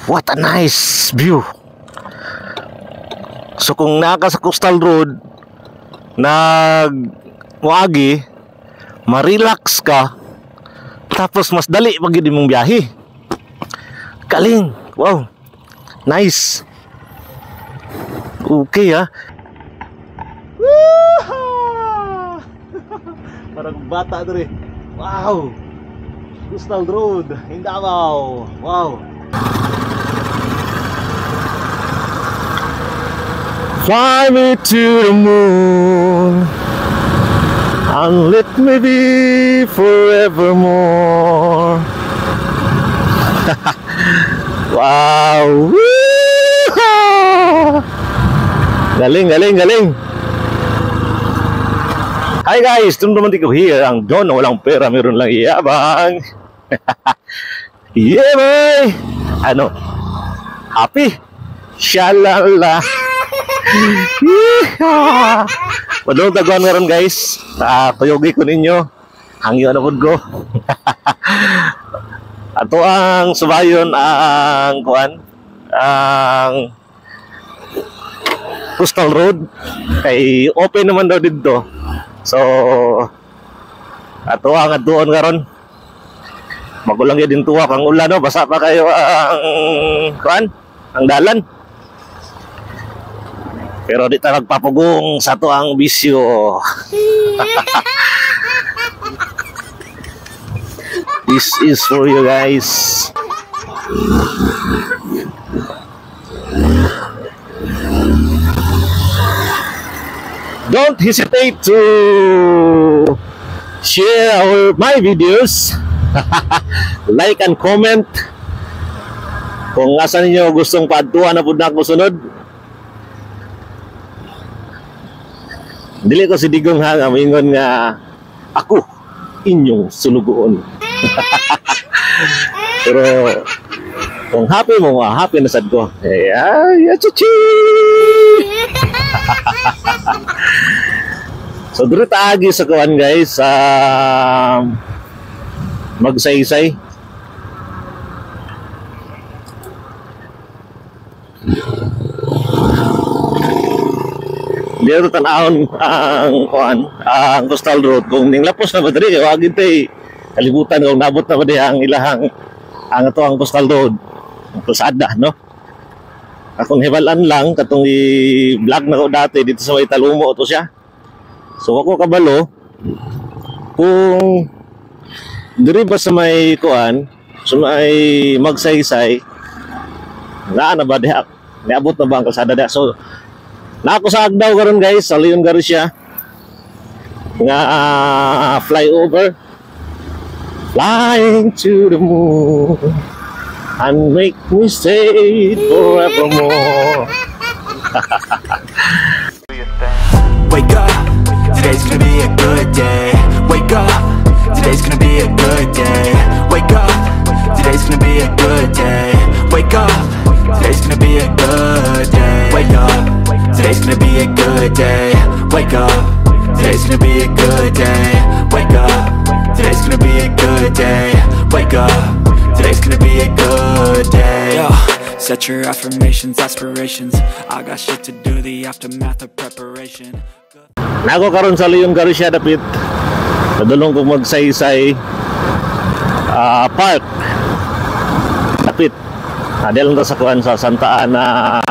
What a nice view. So kung naa ka sa Coastal Road nag muagi, ma-relax ka, tapos mas dali pag gyud imong biyahe. Galing. Wow. Nice. Okay ah. Woohoo! Parang bata diri. Wow. Coastal Road in Davao. Wow. Fly me to the moon and let me be forevermore. Wow! Woo-hoo! Galing, galing, galing. Hi guys, Tumduman ko here, ang Don na walang pera, meron lang yabang. Yeah, boy! Ano? Happy? Shalala. Yeehaw! Padung taguan ngaron guys. Tuyugi ko ninyo. Hangyo na pud ko. Ato ang subayon ang kuan, ang Coastal Road kay open naman daw didto. So ato ang adtuon karon. Magulang gyud din tuwa kang ulan no, basa pa kayo ang kuan, ang dalan. Pero di ta magpapugong sa ato ang bisyo. This is for you guys. Don't hesitate to share my videos. Like and comment. Kung asa ninyo gustong paadtuan na pud nako sunod. Dili ko si Digong ha, nga moingon nga ako inyong sulugoon. Pero kung happy mo, happy na sad ko. Ay, ay, So diri taagi sa kuan guys, sa magsaysay. Dito tan-awon ang kuan, ang Coastal Road. Kung ninglapos na ba diri, wag gid kalibutan kung nabot na ba di ang ilahang ang ato ang Coastal Road, ang kalsada, no? Akong hibalan lang katong i-vlog na ko dati dito sa may Talumo to siya. So ako kabalo kung diri ba sa may kuan, sa may Magsaysay, naa na ba diha? Niabot na ba ang kalsada diha? So na ako sa Agdao karon guys, sa Leon Garcia nga flyover, flying to the moon and make me stay forevermore. Wake up, today's gonna be a good day. Wake up, today's gonna be a good day. Wake up, today's gonna be a good day. Wake up, today's gonna be a good day. Wake up, today's gonna be a good day. Wake up, today's gonna be a good day. Wake up, today's gonna be a good day. Wake up, today's gonna be a good day. Yo, set your affirmations, aspirations. I got shit to do, the aftermath of preparation. Nago karon sa Leon Garcia dapit. Padulong ko magsaysay park. Dapit. Adel lang ta sa kuan sa Santa Ana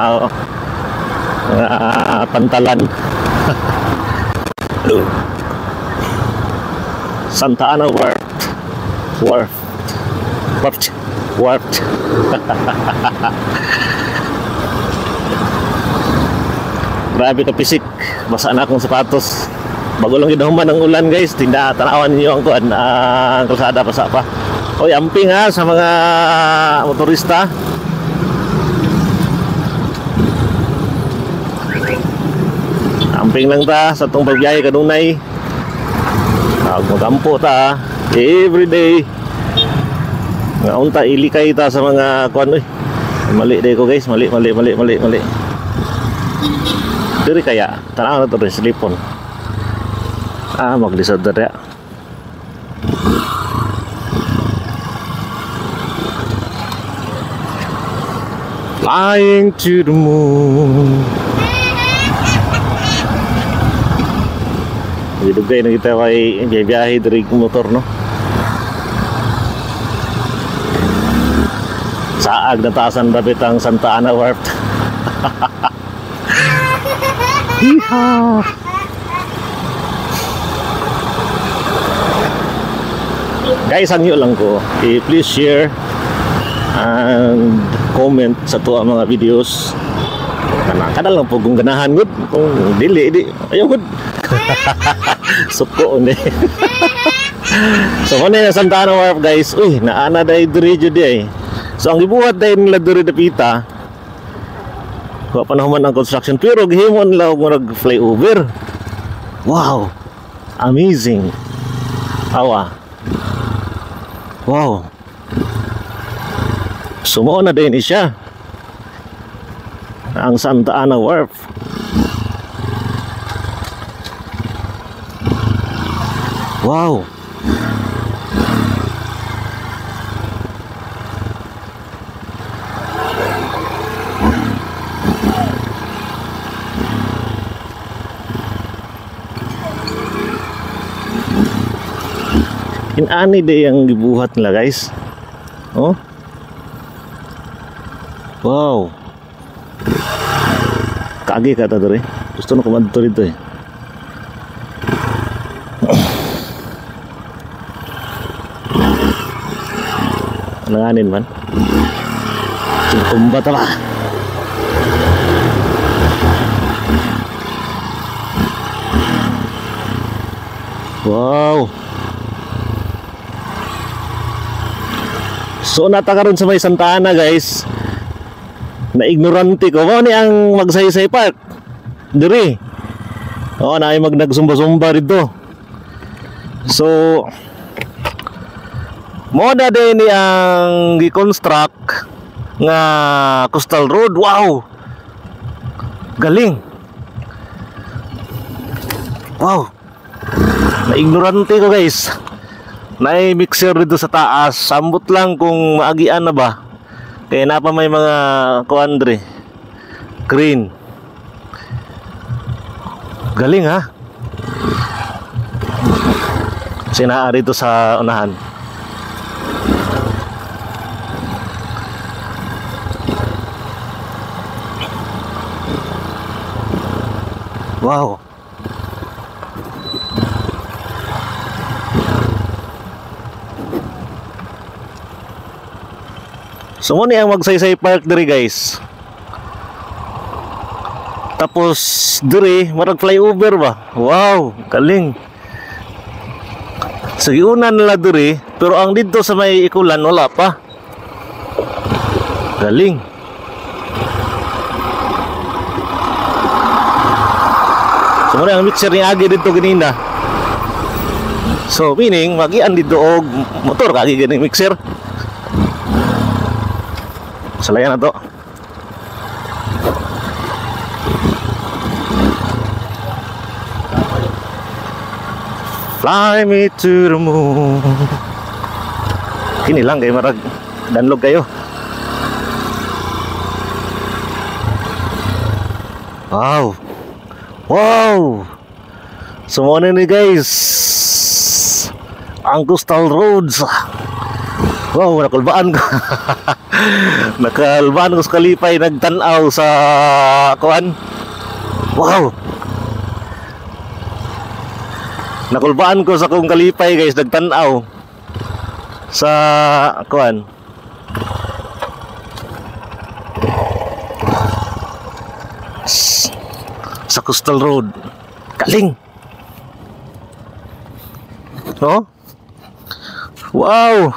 pantalan. Santa Ana Wharf. Wharf. Wharf. Wharf. Grabe ka pisik. Basa na akong sapatos. Bago lang ginahuman ang ulan guys. Tinda tanawan niyo ang kuan, ang kalsada basa pa. Oy, amping ha sa mga motorista. Amping lang ta sa tong pagbiyahe kanunay. Magampo ta every day. Nga unta ilikay ta sa mga kuan oy. Mali day ko guys, mali mali mali mali mali. Diri kaya tanaw na to rin silipon. Maglisod diri. Flying to the moon. Dugay na kita kay biyahe diri motor, no. Saag na taasan dapit ang Santa Ana Wharf. Yeehaw! Guys, hangyo lang ko. Please share and comment sa to ang mga videos. Kana lang po kung ganahan gud, kung dili di ayaw gud. Suko ni. So mo na Santa Ana Wharf, guys. Uy, naana dai diri jud di ay. So ang gibuhat dai nila diri dapita. Wa pa na human ang construction pero gihimo nila og murag flyover. Wow. Amazing. Awa. Wow. So mo na din siya ang Santa Ana Wharf. Wow. Inani day ang gibuhat nila, guys. Oh. Wow. Kaagi ka ta diri. Gusto na ko madto dito eh. Alanganin man. Tumba ta ba? Wow. So nata karon sa may Santa Ana, guys. Na ignorante ko mao ni ang Magsaysay Park. Diri. Oo, na ay magnagsumba-sumba rito. So mo na din ni ang gi-construct nga coastal road. Wow. Galing. Wow. Na ignorante ko, guys. Naay mixer dito sa taas. Sambot lang kung maagian na ba. Kaya na pa may mga kuandre. Crane. Galing ha. Sinaa rito sa unahan. Wow. So mo ni ang Magsaysay Park diri, guys. Tapos diri marag flyover ba. Wow, galing. So giuna nila diri, pero ang didto sa may ikulan wala pa. Galing. So mo ni ang mixer ni agi didto ganina. So meaning magian didto og motor kagi ganing mixer. Salayan na to. Fly me to the moon. Kini lang kay marag danlog kayo. Wow. Wow. So mo ni guys, ang coastal roads. Wow, nakulbaan ko. Nakalbaan ko sa kalipay nagtan-aw sa kuan. Wow. Nakulbaan ko sa kong kalipay, guys, nagtan-aw sa kuan. Sa coastal road. Galing. No? Wow.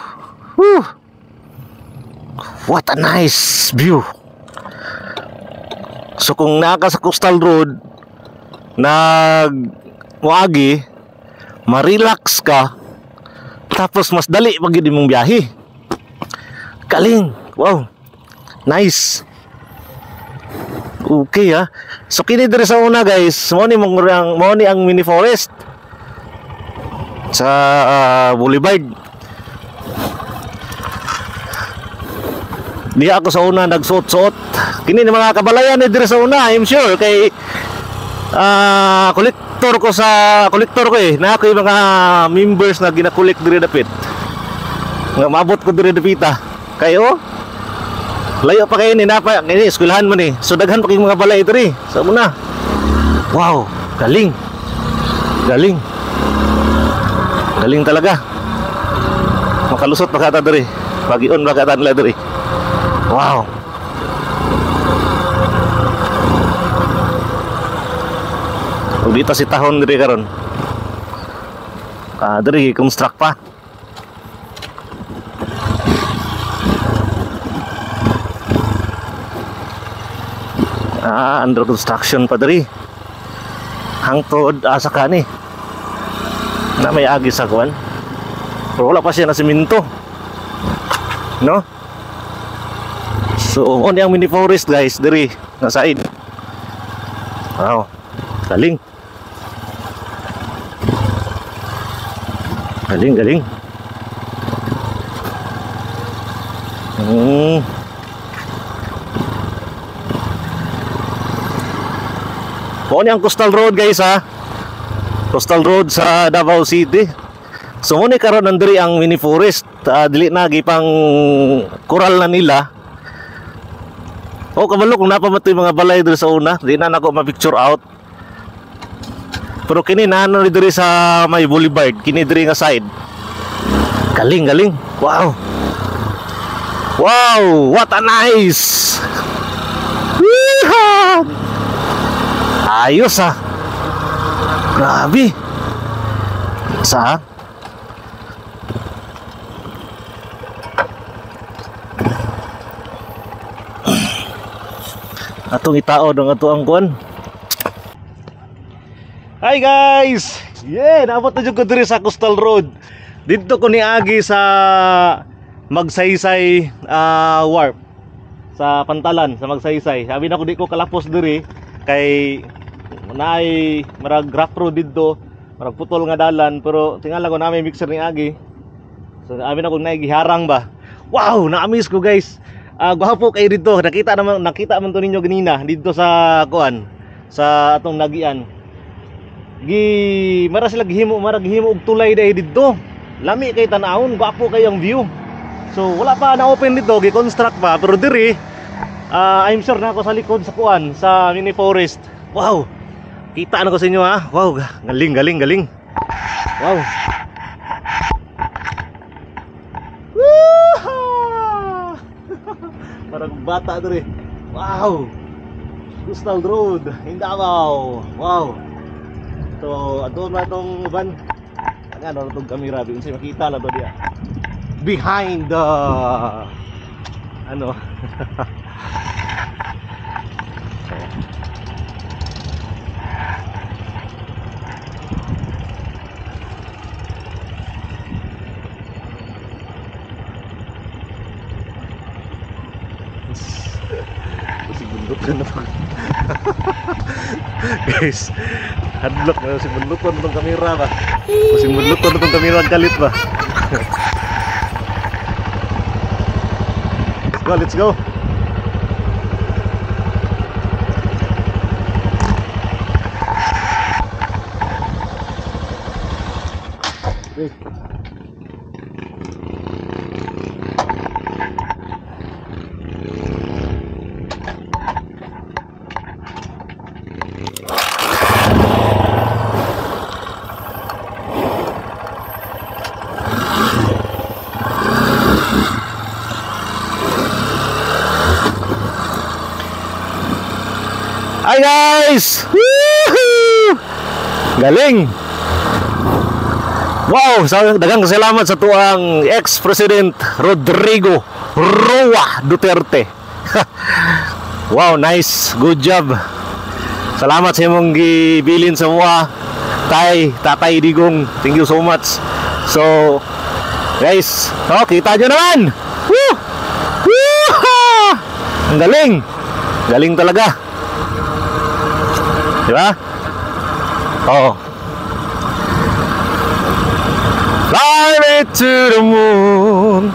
Whew. What a nice view. So kung naa ka sa coastal road nag muagi, ma-relax ka, tapos mas dali pag yun imong biyahe. Galing. Wow. Nice. Okay ha. So kini diri sa una, guys, mao ni ang mini forest sa Boulevard. Diha ako sa una nagsuot-suot. Kini ni mga kabalayan ni diri sa una, I'm sure kay kolektor ko sa kolektor ko eh. Na ako yung mga members na ginakolek diri dapit. Nga maabot ko diri dapita. Kay oh, layo pa kayo ni napa kini eskwelahan man eh. So daghan pa kayong mga balay diri sa una. Wow, galing. Galing. Galing talaga. Makalusot pa kata diri. Pagion pa kata nila diri. Wow. Ug dito si tahon diri karon. Diri construct pa. Under construction pa diri. Hangtod asa kani. Na may agi sa kuan. Pero wala pa siya na simento. No? So, on ang mini forest guys diri na side. Wow. Galing. Galing, galing. Mao ni ang Coastal Road guys ha. Coastal Road sa Davao City. So mo ni karon nandiri ang mini forest. Dili na gipang koral na nila. O kabalo kung napamatoy mga balay diri sa una, di na nako ma-picture out. Pero kini naano ni diri sa may boulevard, kini diri nga side. Galing, galing. Wow. Wow, what a nice. Yeehaw! Ayos ah. Grabe. Sa atong itao dong ato ang kuan. Hi guys. Yeah, naabot na jud ko diri sa Coastal Road. Didto ko niagi sa Magsaysay Wharf sa Pantalan sa Magsaysay. Sabi na ko di ko kalapos diri kay naay marag rough road didto, marag putol nga dalan, pero tingala ko na may mixer ni agi. So abi na ko naay giharang ba. Wow, na-amaze ko guys. Gwapo kay didto. Nakita naman, nakita man to ninyo ganina didto sa kuan sa atong nagian. Gi mara sila gihimo, mara gihimo og tulay dai didto. Lami kay tan-awon, gwapo kay ang view. So wala pa na open dito, gi-construct pa, pero diri I'm sure na ako sa likod sa kuan sa mini forest. Wow. Kita na ko sa inyo ha. Wow, galing galing galing. Wow. Woo! Parang bata diri. Wow. Coastal Road in Davao. Wow. So, ato na tong van. Ano na tong camera, di unsa makita lang to diya. Behind the ano. Si bundutan na guys, hadlok na si bundutan itong kamera ba. Si bundutan itong kamera ang kalit ba. Let's go, let's go. Wait. Hi guys! Woohoo! Galing! Wow! Daghang salamat sa tuang ex-president Rodrigo Roa Duterte. Wow, nice. Good job. Salamat sa imong gibilin sa mua. Tay, Tatay Digong. Thank you so much. So, guys, oh, kita nyo naman! Woo! Woo! Ang galing! Galing talaga. Diba? Oo. Fly me to the moon.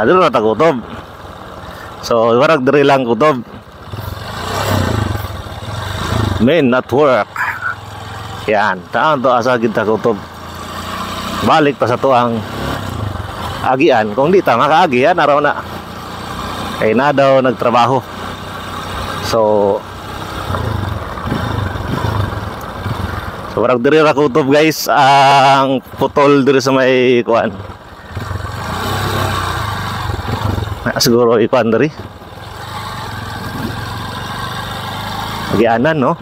Diri na ta kutob. So warag diri lang kutob. Men at work. Yan, taan to asa gid ta kutob. Balik pa sa tuang agian. Kung di ta makaagi, yan araw na. Kay na daw nagtrabaho. So warag diri ra kutob guys, ang putol diri sa may kuan. Siguro ikuan diri. Agianan, no?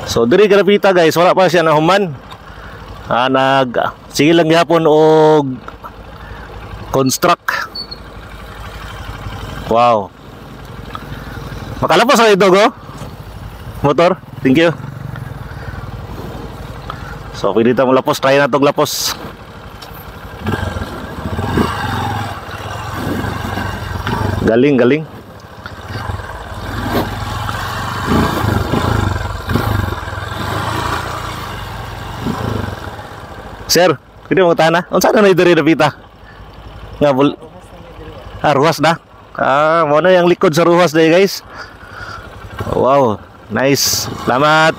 So diri garapita guys, wala pa siya nahuman. Nag sige lang gihapon og construct. Wow. Makalapos sa ito go. Motor. Thank you. So pwede ta mo lapos, try na tog lapos. Galing, galing. Sir, pwede mo tana? Unsa na diri dapita? Nga bul. Ruwas na. Mo na yang likod sa ruwas dai guys. Wow, nice. Salamat.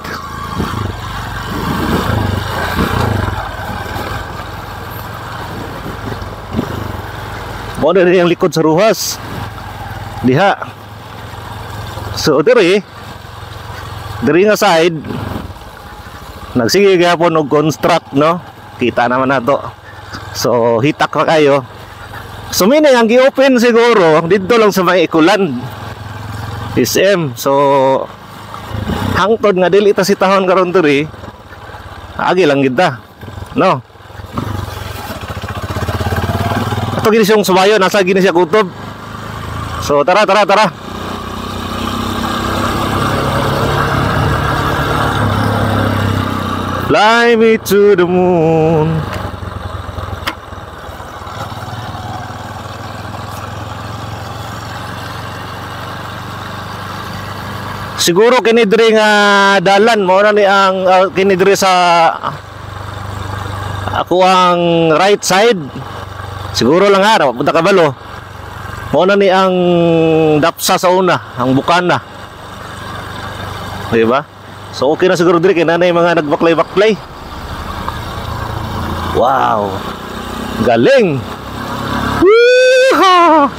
Mo na yang likod sa ruwas. Diha. So diri nga side nagsige gyapon og construct, no? Kita naman nato. So hitak ra kayo. So meaning ang gi-open siguro didto lang sa may Ikulan SM. So hangtod nga dili ta sitahon karon diri, agi lang gid ta, no? Ato gini siyang subayo, nasa gini siya kutob. So tara tara tara. Fly me to the moon. Siguro kini diri nga dalan mao na ni ang kini diri sa ako ang right side. Siguro lang ha, punta kabalo. Mao na ni ang dapsa sa una, ang bukana. Di ba? So okay na siguro diri kay nanay mga nagbaklay-baklay. Wow. Galing. Woo-ha!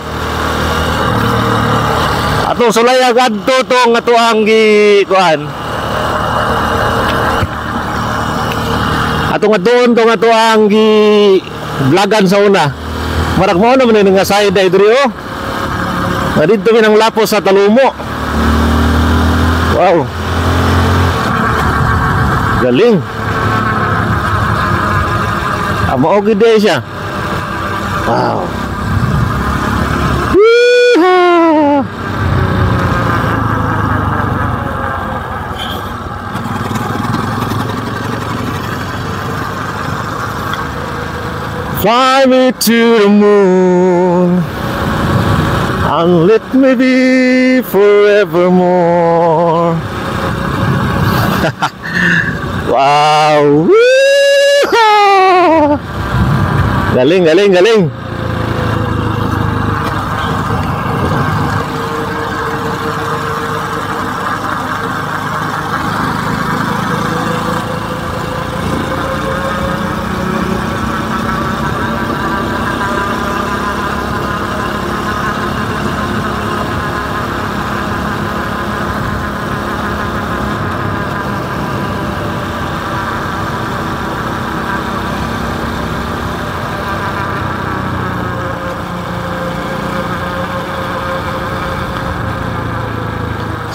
Atong sulay adto tong ato ang gi kuan. Atong adtoon tong ato ang gi vlogan sa una. Marag mao naman ni nga side ay diri oh. Nga didto mi nang lapos sa Talumo. Wow. Galing. Mao gid siya. Wow. Woo-hoo! Fly me to the moon and let me be forevermore. Wow! Woo-hoo! Galing, galing, galing.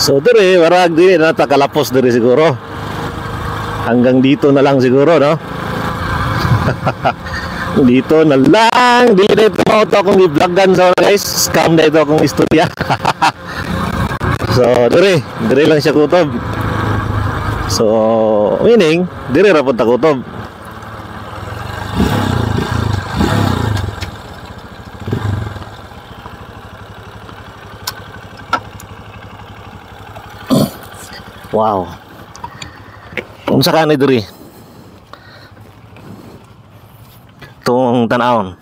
So dire, warag dire na takalapos dire siguro. Hanggang dito na lang siguro, no? Dito na lang. Dili na ito auto akong i-vlogan sa guys. Scam na ito akong istorya. So dire, dire lang siya kutob. So meaning dire ra pud ta kutob. Wow. Unsa ka ni diri? Itong tanawon.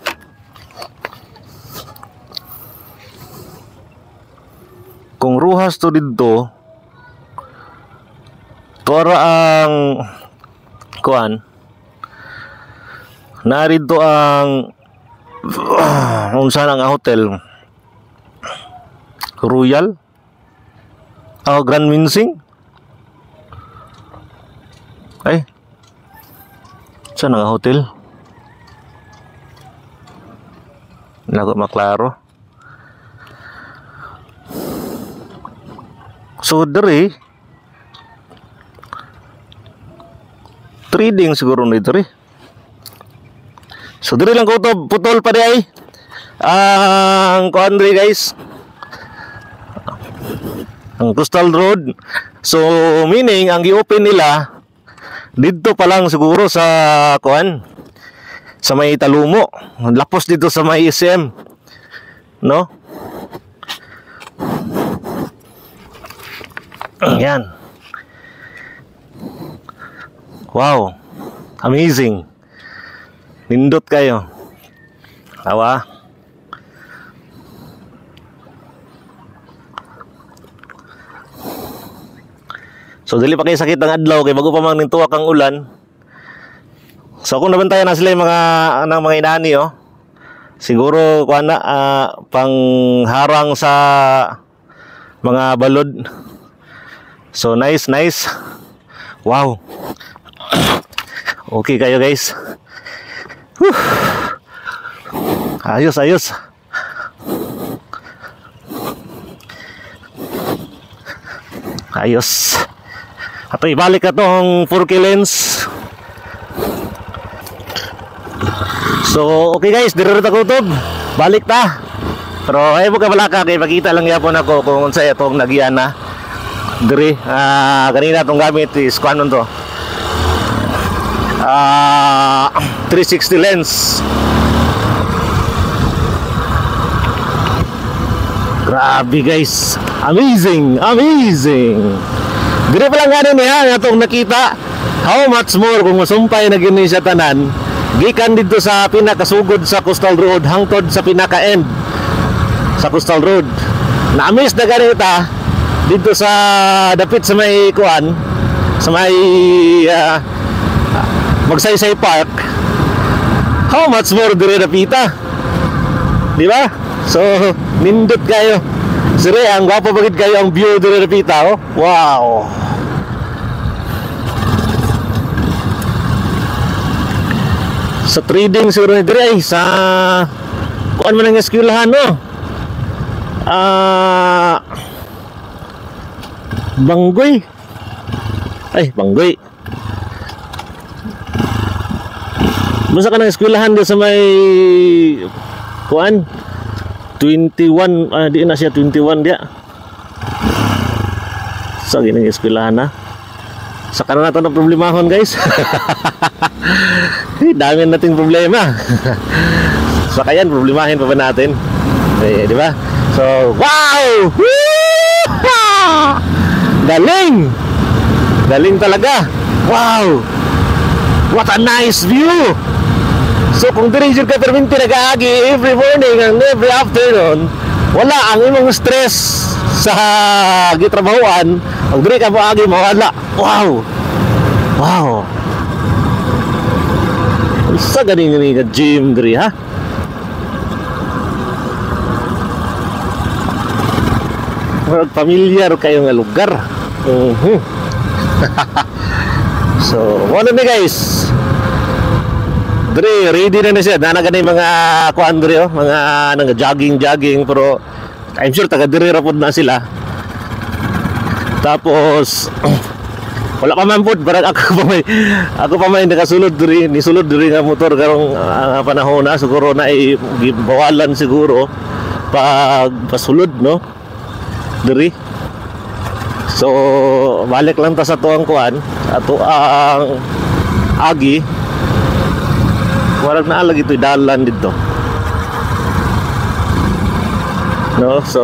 Kung Roxas to didto, tuara ang kuan. Narito ang unsa na nga hotel? Royal? Oh, Grand Minsing? Ay. Saan ang hotel? Naku, maklaro. So, diri trading siguro ni diri. So, diri lang ko to, putol pa di ay. Ang kuan diri guys. Ang Coastal Road. So, meaning ang gi-open nila didto pa lang siguro sa kuan, sa may Talumo, lapos dito sa may SM, no? Ayan. Wow, amazing. Nindot kayo. Awa. So dili pa kay sakit ang adlaw kay bago pa man nintuwak ang ulan. So kung nabantayan na sila yung mga anang mga inani oh. Siguro kuan na pangharang sa mga balod. So nice, nice. Wow. Okay kayo guys. Whew. Ayos, ayos. Ayos. Ato ibalik na tong 4K lens. So okay guys, diri ra ta kutob. Balik ta. Pero ay mo ka balaka kay pakita lang gyapon ako kung unsay atong nagian na. Diri, kanina atong gamit is kuan to. 360 lens. Grabe guys, amazing, amazing. Dire pa lang gani niya atong nakita. How much more kung masumpay na gini siya tanan. Gikan didto sa pinakasugod sa Coastal Road hangtod sa pinaka-end sa Coastal Road. Na-miss na gani ta didto sa dapit sa may kuan, sa may Magsaysay Park. How much more dire dapita? Di ba? So nindot kayo. Sire, ang gwapo bagid kayo ang view dire dapita oh. Wow. Sa trading siguro ni dire ay sa kuan man ang eskwelahan no. Banggoy. Ay, Banggoy. Basta ka ng eskwelahan doon sa may kuan 21, di na siya 21 dia. Sa gining eskwelahan na. Sa kanan nato na problemahon guys. Eh, dami nating problema. Sa kayan problemahin pa ba natin? Eh, di ba? So, wow! Woo! Galing! Galing talaga. Wow! What a nice view! So kung diri jud ka perminti nag-aagi every morning and every afternoon, wala ang imong stress sa gitrabahoan. Pag diri ka moagi, mawala. Wow! Wow! Unsa gani nga gym diri ha? Murag familiar kayo nga lugar. So, wala ni guys. Dre, ready na na siya. Nana gani mga kuan dre oh, mga nang jogging pero I'm sure taga diri ra pod na sila. Tapos wala pa man pod, barang ako pa may nakasulod diri, nisulod diri nga motor karong panahon na siguro na bawalan siguro pag pasulod no diri. So balik lang ta sa tuang kuan, ato ang agi. Warag na lagi ito'y dalan dito. No, so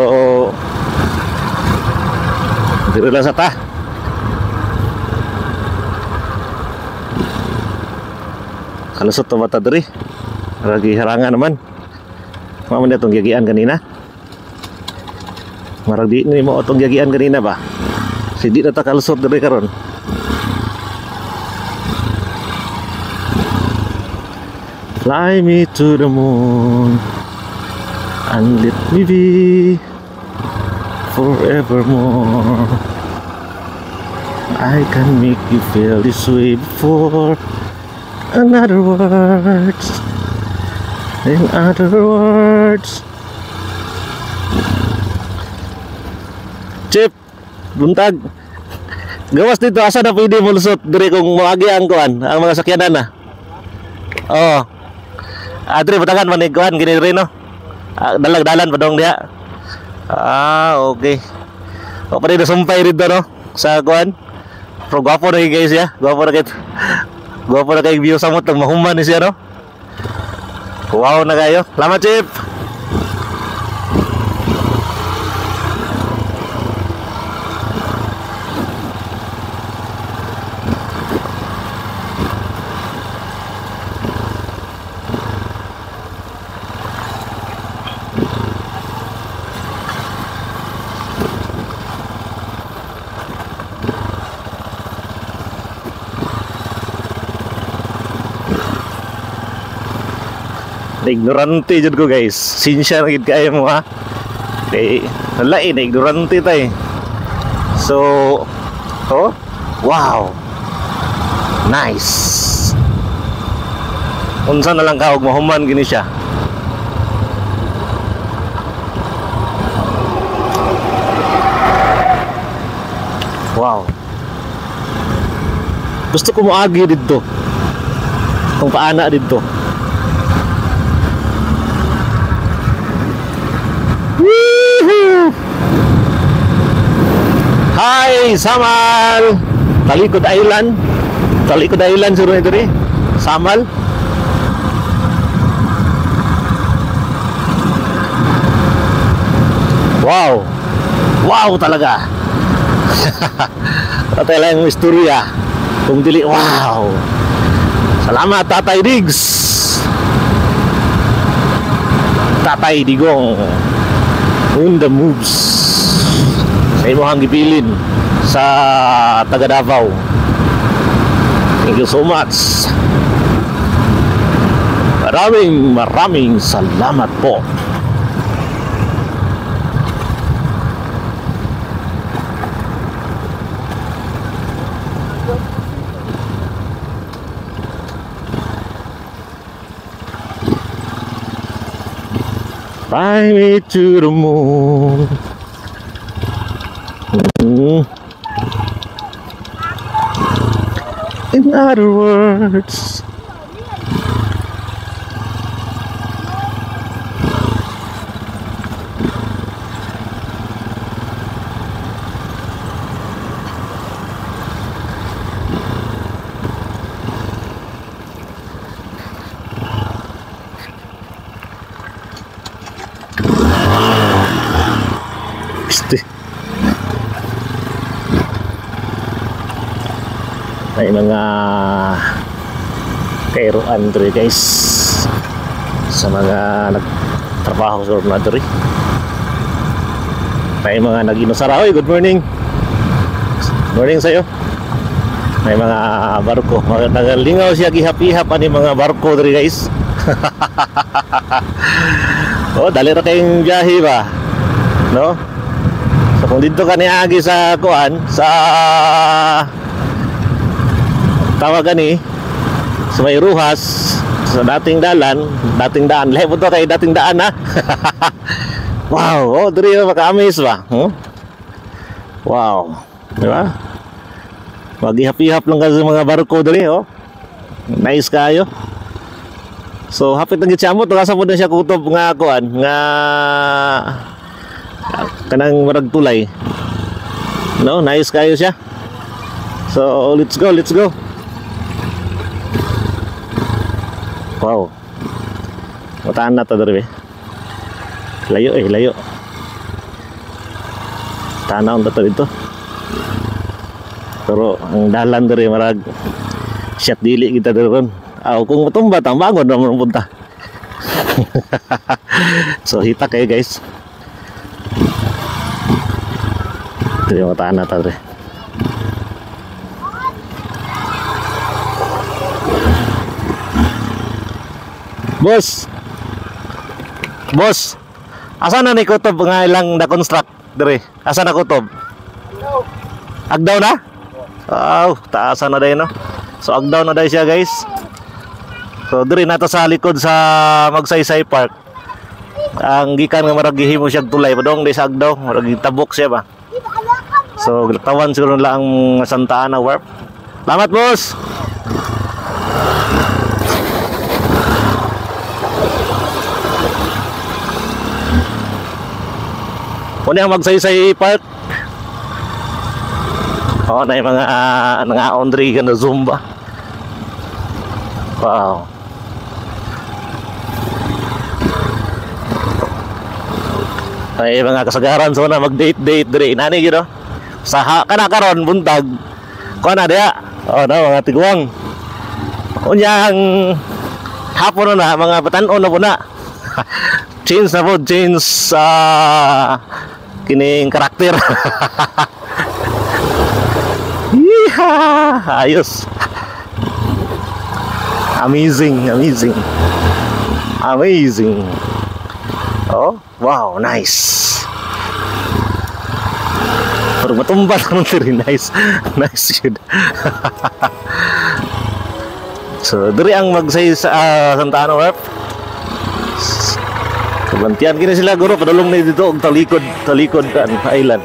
diri lang sa ta. Kalusot to bata diri. Ragi harangan naman. Mao man atong giagian ganina. Marag di ni mo atong giagian ganina ba? Si di na ta kalusot diri karon. Fly me to the moon and let me be forevermore. I can make you feel this way before. In other words, in other words. Chip, buntag. Gawas dito, asa na pwede mulusot diri kung moagi ang kuan, ang mga sakyanan na. Oh. Adre batangan man kuan gini diri no. Ah, dalag-dalan pa dong diha. Ah, okay. O pa rin sumpay rito no sa kuan. Pero gwapo na guys ya. Gwapo na kay. Gwapo na kay view sa mot mahuman ni siya no. Wow na kayo. Salamat, Chip. Ignorante jud ko guys. Sinsya na gid kayo mo ha. Kay wala eh, na ignorante ta eh. So, oh, wow. Nice. Unsa na lang ka og mahuman gini siya. Wow. Gusto ko moagi didto. Kung paana didto. Woohoo! Hi, Samal! Talikod Island. Talikod Island siguro ito rin. Samal. Wow! Wow talaga! Tatay lang yung istorya. Kung dili, wow! Salamat, Tatay Diggs! Tatay Digong on the moves sa imong gibilin sa taga Davao. Thank you so much. Maraming maraming salamat po. Fly me to the moon. In other words, Este. May mga kairuan diri guys sa mga nagtrabaho sa na diri. May mga nag-inusara. Oy, good morning. Good morning sa'yo. May mga barko. Nagalingaw siya gihap-ihap ani mga barko diri guys. Oh, dali ra kayong biyahe ba? No? So kung dito ka niagi sa kuan, sa tawagan ni sa may Ruhas, sa dating dalan, dating daan. Lahi po to kay dating daan ha. Wow, oh diri na maka-amaze ba? Huh? Wow. Di ba? Maghihap-ihap lang kasi mga barko diri oh. Nice kayo. So hapit na gid siya mo, tugasan po na siya kutob nga kuan nga kanang marag tulay. No, nice kayo siya. So let's go, let's go. Wow. Mataan na to diri. Layo eh, layo. Tanaw na to dito. Pero ang dalan diri marag shot dili kita diri ron. Aw, kung matumba ta, bangon na mo punta. So hita kayo, guys. Diri mga taan na ta diri. Boss. Boss. Asa na ni kutob nga ilang na-construct diri? Asa na kutob? Agdaw na? Aw, taasan na dayon, no. So agdaw na dayon siya, guys. So diri nato sa likod sa Magsaysay Park. Ang gikan nga marag gihimo siya tulay padong di sa agdaw, marag tabok siya ba. So tawan siguro nila ang Santa Ana Wharf. Salamat, boss. Kuni ang Magsaysay Park. Oh, na yung mga nangaon diri na Zumba. Wow. Ay mga kasagaran so na mag-date-date diri nani gyud, oh. Sa kana karon buntag. Kuan na diha. Oh, na mga tiguang. Unya ang hapon na, na mga batan-on na po na. Change na po, change sa kining karakter. Yeehaw! Ayos. Amazing, amazing. Amazing. Oh, wow, nice. Pero matumba lang diri, nice. Nice yun. So, diri ang magsay sa Santa Ana Wharf. Kabantian kini sila guro padulong ni dito og talikod, talikod kan island.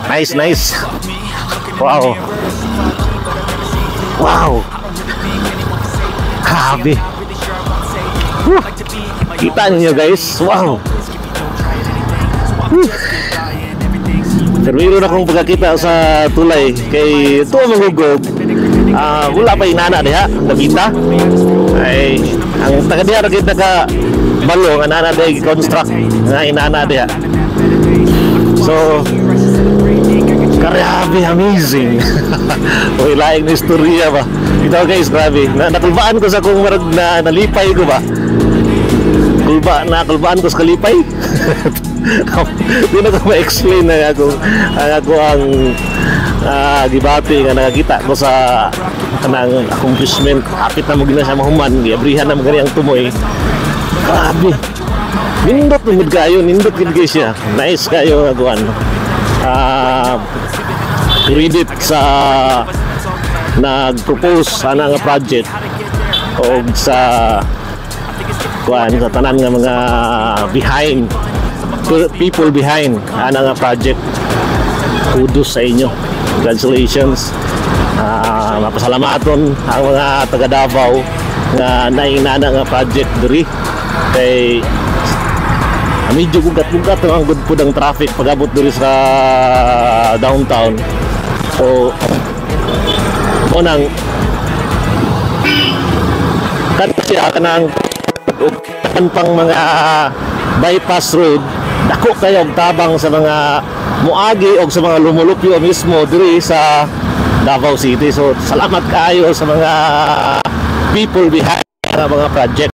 Nice, nice. Wow. Wow. Grabe. Whew. Kita niyo, guys. Wow. Whew. Pero meron akong pagkakita sa tulay kay ito mangugob. Wala pa inana diha, nakita. Ay, ang taga diha ra kita ka balo nga nana diha construct nga inana diha. So, grabe, amazing. Uy, laing na istorya ba. Ito guys, grabe. Nakulbaan ko sa kung marag na nalipay ko ba. Kulba, nakulbaan ko sa kalipay. Di na ko ma-explain na ako ang gibati nga nakakita ko sa kanang accomplishment. Hapit na mo gina siya mahuman, giabrihan na mo gani ang tumoy. Grabe. Nindot mo kayo, nindot gid guys siya. Nice kayo nga kuan. Credit sa nag-propose ana nga project og sa kuan sa tanan nga mga behind people behind ana nga project. Kudos sa inyo. Congratulations. Mapasalamaton ang mga taga Davao nga nainana nga project diri kay medyo gugat-gugat ang good po ng traffic pag-abot diri sa downtown. So unang siya kanang pang mga bypass road, dako kayo og tabang sa mga muagi og sa mga lumulupyo mismo diri sa Davao City. So salamat kaayo sa mga people behind ang mga project.